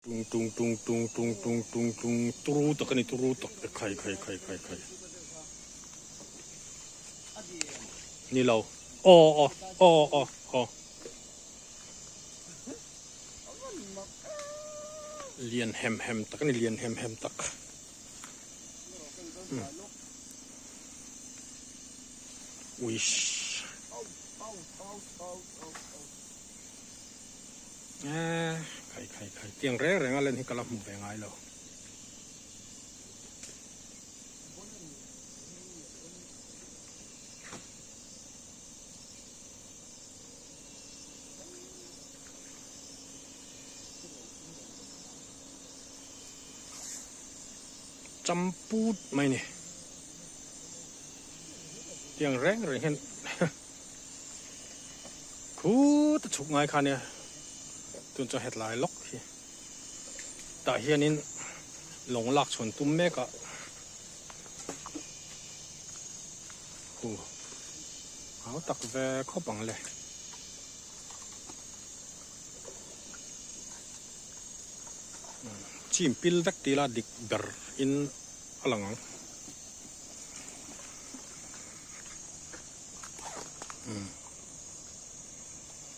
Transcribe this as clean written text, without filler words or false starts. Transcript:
Tung tung tung tung tung tung tung tung turu tak a ni turu tak e khai khai khai khai khai ni lo aw aw aw aw aw lian hem hem tak a ni lian hem hem tak uish Eee khai khai khai tiang reng reng a len hi ka la hmu ve ngai lo. Champut mai ni tiang reng reng hian Khut a chhuk ngai kha nia tun chuan hetlai lawk hi tah hianin lawng lak chhuan tum mek a hu hau tak ve khawp ang le chim pil vek tila dik ber in a lang ang.